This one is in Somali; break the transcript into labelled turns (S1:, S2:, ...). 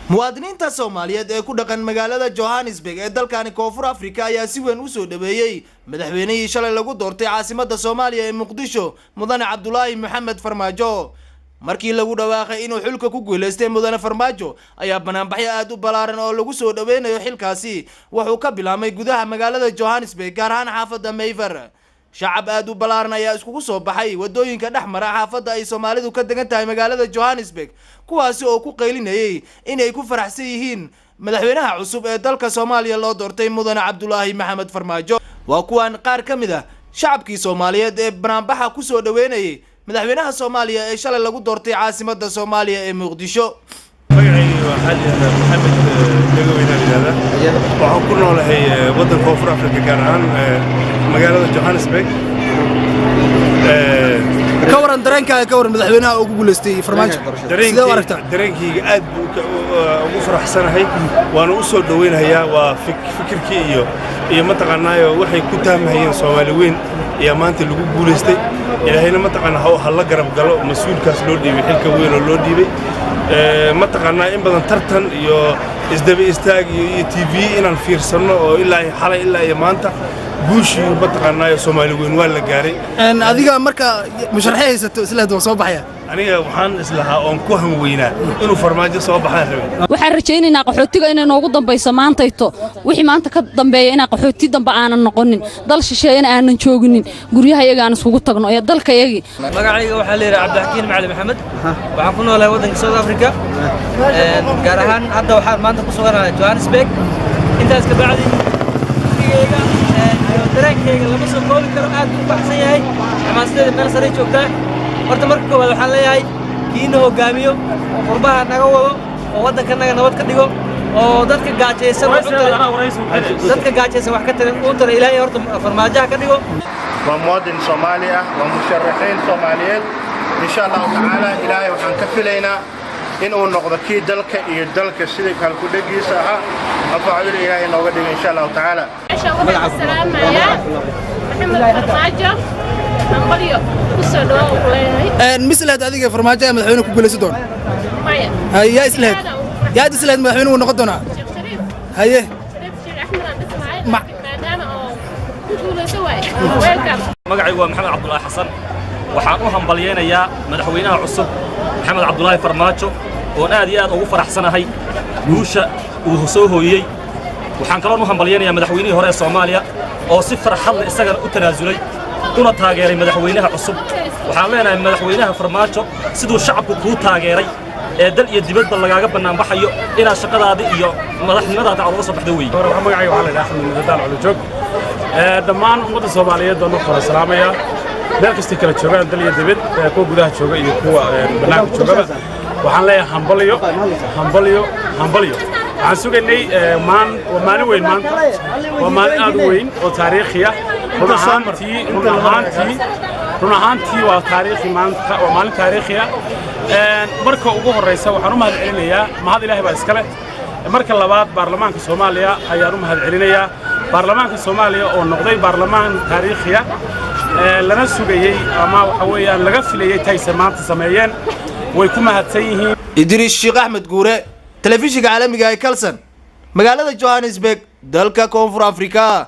S1: Muwaadiniinta Soomaaliyeed ee ku dhaqan magaalada Johannesburg ee dalkani Koonfur Afrika ayaa si weyn usoo dhaweeyey madaxweynihii shalay lagu doortay caasimada Soomaaliya ee Muqdisho, Mudane Cabdulaahi Maxamed Farmaajo. Markii lagu dhawaaqay inuu xilka ku guuleystay Mudane Farmaajo, ayaa banaanbaxyo aada u ballaaran oo lagu soo dhaweynayo xilkaasi wuxuu ka bilaabmay gudaha magaalada Johannesburg, gaar ahaan xaafadda Mayfair. Shacab aada u ballaaran ayaa iskugu soo baxay wadooyinka dhex mara xaafadda ay Soomaalidu ka degan tahay magaalada Johannesburg, kuwaasi oo ku qaylinayay inay ku faraxsan yihiin madaxweynaha cusub ee dalka Soomaaliya loo doortay, Mudane Cabdulaahi Maxamed Farmaajo. Waa kuwan qaar ka mid ah shacabkii Soomaaliyeed ee banaanbaxa kusoo dhaweynayay madaxweynaha Soomaaliya ee shalay lagu doortay caasimada Soomaaliya ee Muqdisho.
S2: Magacayga waxaa la yidhahdaa Maxamed Dhegaweyna la yidhahdaa. Waxaan ku noolahay waddanka Koonfur Afrika, gaar ahaan magaalada Johannesburg.
S1: Ka waran dareenkaaga, ka waran madaxweynaha ugu guuleystay Farmaajo, sidee u aragtaa?
S2: Dareenkayga aad buu ugu faraxsanahay, waana u soo dhoweynayaa. Waa fikirkii iyo mataqaanaayo waxay ku taamahayeen Soomaali weyn ayaa maanta lagu guulaystay. Ilaahayna mataqaanaa ha la garab galo mas-uulkaas loo dhiibay xilka weyn oo loo dhiibay. Mataqaanaa in badan tartan iyo isdaba istaag iyo TV inaan fiirsanno oo ilaa xalay ilaa iyo maanta guushii mataqaanaayo Soomaali weyn waa la gaaray.
S1: Adiga marka musharaxay haysato isleed waa soo baxaya?
S2: Aniga waxaan islahaa oon ku hanweynaa inuu Farmaajo soo baxaan rabay.
S3: Waxaan rajaynaynaa qaxootiga inay noogu dambayso maantayto. Wixii maanta ka dambeeya inaan qaxooti dambe aanan noqonin, dal shisheeyana aanan jooginin, guryaha iyaga aan iskugu tagno ee dalkayagii.
S4: Magacayga waxaa la yidhaha Cabdixakiin Macali Maxamed. Waxaan ku noolahay waddanka South Africa, gaar ahaan hadda waxaan maanta ku suganahay Johannesburg. Intaas ka bacdi, gurigayga iyo dareenkayga lama soo koobi karo, aad buu u baxsan yahay, xamaasadeeda meel saray joogtaa. Horta marka koowaad waxaan leeyahay kiina hoggaamiyo oo qurbaha naga wado oo waddankanaga nabad ka dhigo oo dadka gaajaysan wax u tara, dadka gaajaysan wax ka tara uu tara, Ilaahay horta Farmaajaha ka dhigo.
S5: Waa muwaadin Soomaali ah, waa musharaxiin Soomaaliyeed. Insha Allahu tacaala Ilaahay waxaan ka filaynaa in uu noqdo kii dalka iyo dalka sidii kalkudhegiisa ahaa anfacadul Ilaahay nooga dhigo, insha Allahu tacaala.
S6: Meeshaan waxaan ka salaamayaa Maxamed Farmaajo, hambalyo, kusoo dhawaa uu leeyahay.
S1: Mislahed adiga Farmaajo ayaa madaxweyne ku guulaysan doona?
S6: Maya.
S1: Haye, yaa islahed, yaad islahed madaxweyne wuu noqon doonaa?
S6: Sheekh Shariif.
S1: Haye.
S6: Shariif Sheekh Axmed aan dhislahay, laakiin maadaama oo ku guulayso waay, welcome.
S7: Magacaygu waa Maxamed Cabdulaahi Xasan. Waxaan u hambalyaynayaa madaxweynaha cusub Maxamed Cabdulaahi Farmaajo, oon aad iyo aad ugu faraxsanahay guusha uu soo hooyey. Waxaan kaloon u hambalyaynayaa madaxweynihii hore ee Soomaaliya oo si farxad leh isagana u tanaasulay una taageeray madaxweynaha cusub. Waxaan leenahay madaxweynaha Farmaajo, siduu shacabku kuu taageeray ee dal iyo dibadba lagaaga bannaanbaxayo, inaad shaqadaada iyo madaxnimadaada aad uga soo baxdo weeye.
S8: Magacayga waxaa la yidhaha Axmed Mudadaal Colojoog. Dhammaan ummadda Soomaaliyeed baan marka hore salaamaya, meel kastay kala joogaan, dal iyo dibad, kuwa gudaha jooga iyo kuwa bannaanka joogaba. Waxaan leeyahay hambalyo, hambalyo, hambalyo. Waxaan sugaynay maan waa maalin weyn maanta, waa maalin aad u weyn oo taariikhi ah. Run ahaantii, run ahaantii, run ahaantii waa taariikhi maanta, waa maalin taariikhi ah. Marka ugu horreysa waxaan u mahad celinayaa, mahad Ilaahay baa iskale, marka labaad baarlamaanka Soomaaliya ayaan u mahad celinayaa, baarlamaanka Soomaaliya oo noqday baarlamaan taariikhiya lana sugayey ama waxa weeyaan laga filayey tayse maanta sameeyeen. Way ku mahadsan yihiin.
S1: Idriis Sheekh Axmed Guure, telefishinka caalamiga ee Kalsan, magaalada Johannesburg, dalka Koonfur Afrika.